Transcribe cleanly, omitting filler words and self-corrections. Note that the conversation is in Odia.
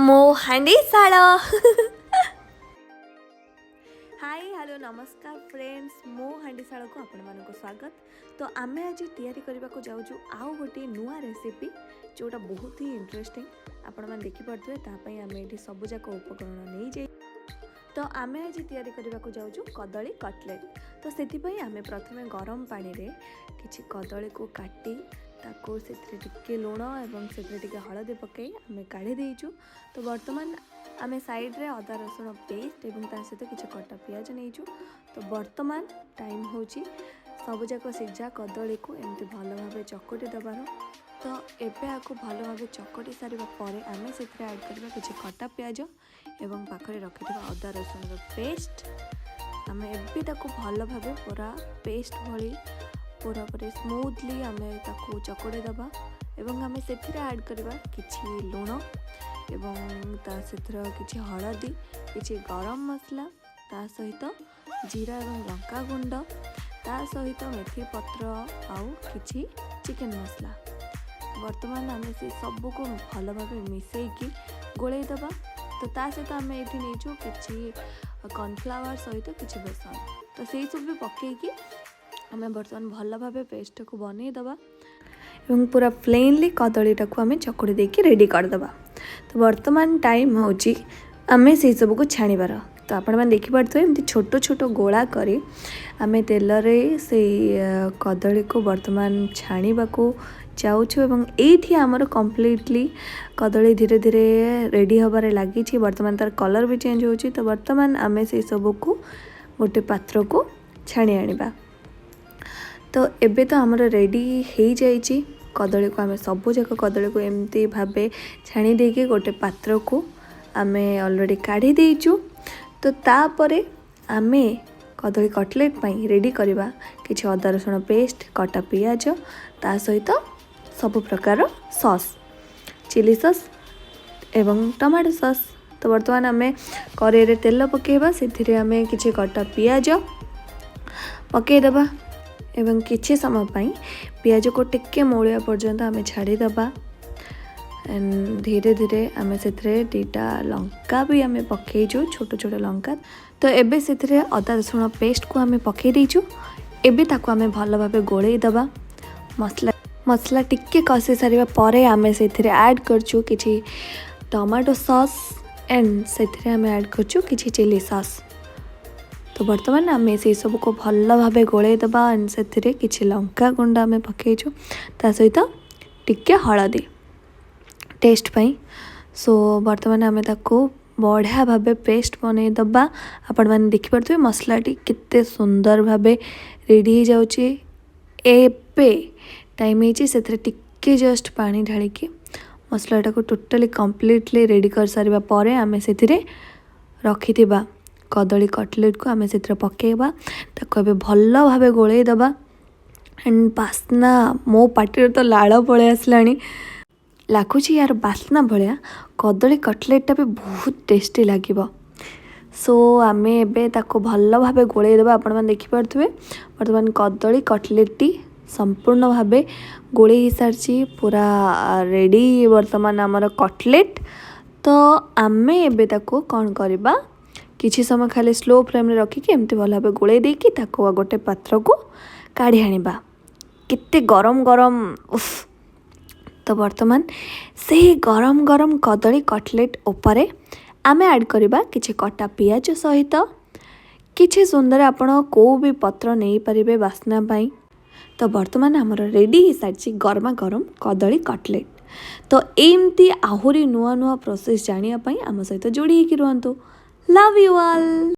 ମୋ ହାଣ୍ଡିଶାଳ। ହାଇ, ହ୍ୟାଲୋ, ନମସ୍କାର ଫ୍ରେଣ୍ଡସ୍, ମୋ ହାଣ୍ଡିଶାଳକୁ ଆପଣମାନଙ୍କୁ ସ୍ୱାଗତ। ତ ଆମେ ଆଜି ତିଆରି କରିବାକୁ ଯାଉଛୁ ଆଉ ଗୋଟିଏ ନୂଆ ରେସିପି, ଯେଉଁଟା ବହୁତ ହି ଇଣ୍ଟରେଷ୍ଟିଂ। ଆପଣମାନେ ଦେଖିପାରୁଥିବେ, ତା ପାଇଁ ଆମେ ଏଇଠି ସବୁଯାକ ଉପକରଣ ନେଇଯାଇ। ତ ଆମେ ଆଜି ତିଆରି କରିବାକୁ ଯାଉଛୁ କଦଳୀ କଟଲେଟ୍। ତ ସେଥିପାଇଁ ଆମେ ପ୍ରଥମେ ଗରମ ପାଣିରେ କିଛି କଦଳୀକୁ କାଟି, ତାକୁ ସେଥିରେ ଟିକେ ଲୁଣ ଏବଂ ସେଥିରେ ଟିକେ ହଳଦୀ ପକାଇ ଆମେ କାଢ଼ି ଦେଇଛୁ। ତ ବର୍ତ୍ତମାନ ଆମେ ସାଇଡ଼୍ରେ ଅଦା ରସୁଣ ପେଷ୍ଟ ଏବଂ ତା ସହିତ କିଛି କଟା ପିଆଜ ନେଇଛୁ। ତ ବର୍ତ୍ତମାନ ଟାଇମ୍ ହେଉଛି ସବୁଯାକ ସିଝା କଦଳୀକୁ ଏମିତି ଭଲ ଭାବେ ଚକଟି ଦେବାର। ତ ଏବେ ଆକୁ ଭଲ ଭାବେ ଚକଟି ସାରିବା ପରେ ଆମେ ସେଥିରେ ଆଡ଼୍ କରିବା କିଛି କଟା ପିଆଜ ଏବଂ ପାଖରେ ରଖିଥିବା ଅଦା ରସୁଣର ପେଷ୍ଟ। ଆମେ ଏବେ ତାକୁ ଭଲ ଭାବେ ପୁରା ପେଷ୍ଟ ଭଳି ପୁରାପୁରି ସ୍ମୁଥଲି ଆମେ ତାକୁ ଚକଟି ଦେବା ଏବଂ ଆମେ ସେଥିରେ ଆଡ଼୍ କରିବା କିଛି ଲୁଣ ଏବଂ ତା ସେଥିର କିଛି ହଳଦୀ, କିଛି ଗରମ ମସଲା, ତା ସହିତ ଜିରା ଏବଂ ଲଙ୍କା ଗୁଣ୍ଡ, ତା ସହିତ ମେଥି ପତ୍ର ଆଉ କିଛି ଚିକେନ୍ ମସଲା। ବର୍ତ୍ତମାନ ଆମେ ସେ ସବୁକୁ ଭଲ ଭାବେ ମିଶାଇକି ଗୋଳେଇ ଦେବା। ତ ତା ସହିତ ଆମେ ଏଇଠି ନେଇଛୁ କିଛି କର୍ଣ୍ଣଫ୍ଲାୱାର ସହିତ କିଛି ବେସନ। ତ ସେଇ ସବୁ ବି ପକାଇକି ଆମେ ବର୍ତ୍ତମାନ ଭଲ ଭାବେ ପେଷ୍ଟଟାକୁ ବନେଇ ଦେବା ଏବଂ ପୁରା ପ୍ଲେନଲି କଦଳୀଟାକୁ ଆମେ ଚକୁଡ଼ି ଦେଇକି ରେଡ଼ି କରିଦେବା। ତ ବର୍ତ୍ତମାନ ଟାଇମ୍ ହେଉଛି ଆମେ ସେଇ ସବୁକୁ ଛାଣିବାର। ତ ଆପଣମାନେ ଦେଖିପାରୁଥିବେ, ଏମିତି ଛୋଟ ଛୋଟ ଗୋଳା କରି ଆମେ ତେଲରେ ସେଇ କଦଳୀକୁ ବର୍ତ୍ତମାନ ଛାଣିବାକୁ ଯାଉଛୁ ଏବଂ ଏଇଠି ଆମର କମ୍ପ୍ଲିଟଲି କଦଳୀ ଧୀରେ ଧୀରେ ରେଡ଼ି ହେବାରେ ଲାଗିଛି। ବର୍ତ୍ତମାନ ତାର କଲର୍ ବି ଚେଞ୍ଜ ହେଉଛି। ତ ବର୍ତ୍ତମାନ ଆମେ ସେଇ ସବୁକୁ ଗୋଟେ ପାତ୍ରକୁ ଛାଣି ଆଣିବା। ତ ଏବେ ତ ଆମର ରେଡ଼ି ହେଇଯାଇଛି। କଦଳୀକୁ ଆମେ ସବୁଯାକ କଦଳୀକୁ ଏମିତି ଭାବେ ଛାଣି ଦେଇକି ଗୋଟେ ପାତ୍ରକୁ ଆମେ ଅଲରେଡ଼ି କାଢ଼ି ଦେଇଛୁ। ତ ତାପରେ ଆମେ କଦଳୀ କଟଲେଟ୍ ପାଇଁ ରେଡ଼ି କରିବା କିଛି ଅଦା ରସୁଣ ପେଷ୍ଟ, କଟା ପିଆଜ, ତା ସହିତ ସବୁ ପ୍ରକାର ସସ୍, ଚିଲି ସସ୍ ଏବଂ ଟମାଟୋ ସସ୍। ତ ବର୍ତ୍ତମାନ ଆମେ କରେଇରେ ତେଲ ପକାଇବା, ସେଥିରେ ଆମେ କିଛି କଟା ପିଆଜ ପକାଇଦେବା ଏବଂ କିଛି ସମୟ ପାଇଁ ପିଆଜକୁ ଟିକେ ମଉଳିବା ପର୍ଯ୍ୟନ୍ତ ଆମେ ଛାଡ଼ିଦେବା। ଧୀରେ ଧୀରେ ଆମେ ସେଥିରେ ଦୁଇଟା ଲଙ୍କା ବି ଆମେ ପକାଇଛୁ, ଛୋଟ ଛୋଟ ଲଙ୍କା। ତ ଏବେ ସେଥିରେ ଅଦା ରସୁଣ ପେଷ୍ଟକୁ ଆମେ ପକାଇ ଦେଇଛୁ। ଏବେ ତାକୁ ଆମେ ଭଲ ଭାବେ ଗୋଳେଇ ଦେବା। ମସଲା ଟିକେ କଷି ସାରିବା ପରେ ଆମେ ସେଥିରେ ଆଡ଼୍ କରିଛୁ କିଛି ଟମାଟୋ ସସ୍ ଆଣ୍ଡ ସେଥିରେ ଆମେ ଆଡ଼୍ କରିଛୁ କିଛି ଚିଲି ସସ୍। ତ ବର୍ତ୍ତମାନ ଆମେ ସେଇ ସବୁକୁ ଭଲ ଭାବେ ଗୋଳେଇ ଦେବା ଆଣ୍ଡ ସେଥିରେ କିଛି ଲଙ୍କା ଗୁଣ୍ଡ ଆମେ ପକାଇଛୁ, ତା ସହିତ ଟିକେ ହଳଦୀ ଟେଷ୍ଟ ପାଇଁ। ସୋ ବର୍ତ୍ତମାନ ଆମେ ତାକୁ ବଢ଼ିଆ ଭାବେ ପେଷ୍ଟ ବନେଇ ଦେବା। ଆପଣମାନେ ଦେଖିପାରୁଥିବେ, ମସଲାଟି କେତେ ସୁନ୍ଦର ଭାବେ ରେଡ଼ି ହେଇଯାଉଛି। ଏବେ ଟାଇମ୍ ହେଇଛି ସେଥିରେ ଟିକେ ଜଷ୍ଟ ପାଣି ଢାଳିକି ମସଲାଟାକୁ ଟୋଟାଲି କମ୍ପ୍ଲିଟଲି ରେଡ଼ି କରିସାରିବା ପରେ ଆମେ ସେଥିରେ ରଖିଥିବା କଦଳୀ କଟଲେଟ୍କୁ ଆମେ ସେଥିରେ ପକାଇବା। ତାକୁ ଏବେ ଭଲ ଭାବେ ଗୋଳେଇ ଦେବା। ଆଣ୍ଡ ବାସ୍ନା, ମୋ ପାଟିରେ ତ ଲାଳ ପଳେଇ ଆସିଲାଣି। ଲାଗୁଛି ୟାର ବାସ୍ନା ଭଳିଆ କଦଳୀ କଟଲେଟ୍ଟା ବି ବହୁତ ଟେଷ୍ଟି ଲାଗିବ। ସୋ ଆମେ ଏବେ ତାକୁ ଭଲ ଭାବେ ଗୋଳେଇ ଦେବା। ଆପଣମାନେ ଦେଖିପାରୁଥିବେ, ବର୍ତ୍ତମାନ କଦଳୀ କଟଲେଟ୍ଟି ସମ୍ପୂର୍ଣ୍ଣ ଭାବେ ଗୋଳେଇ ହେଇସାରିଛି, ପୁରା ରେଡ଼ି ବର୍ତ୍ତମାନ ଆମର କଟଲେଟ୍। ତ ଆମେ ଏବେ ତାକୁ କ'ଣ କରିବା? କିଛି ସମୟ ଖାଲି ସ୍ଲୋ ଫ୍ଲେମ୍ରେ ରଖିକି ଏମିତି ଭଲ ଭାବେ ଗୋଳେଇ ଦେଇକି ତାକୁ ଗୋଟେ ପାତ୍ରକୁ କାଢ଼ି ଆଣିବା। କେତେ ଗରମ ଗରମ, ଉଫ୍! ତ ବର୍ତ୍ତମାନ ସେହି ଗରମ ଗରମ କଦଳୀ କଟଲେଟ୍ ଉପରେ ଆମେ ଆଡ଼୍ କରିବା କିଛି କଟା ପିଆଜ ସହିତ କିଛି ସୁନ୍ଦର, ଆପଣ କେଉଁ ବି ପତ୍ର ନେଇପାରିବେ ବାସ୍ନା ପାଇଁ। ତ ବର୍ତ୍ତମାନ ଆମର ରେଡ଼ି ହେଇସାରିଛି ଗରମା ଗରମ କଦଳୀ କଟଲେଟ୍। ତ ଏମିତି ଆହୁରି ନୂଆ ନୂଆ ପ୍ରୋସେସ୍ ଜାଣିବା ପାଇଁ ଆମ ସହିତ ଯୋଡ଼ି ହେଇକି ରୁହନ୍ତୁ। Love you all.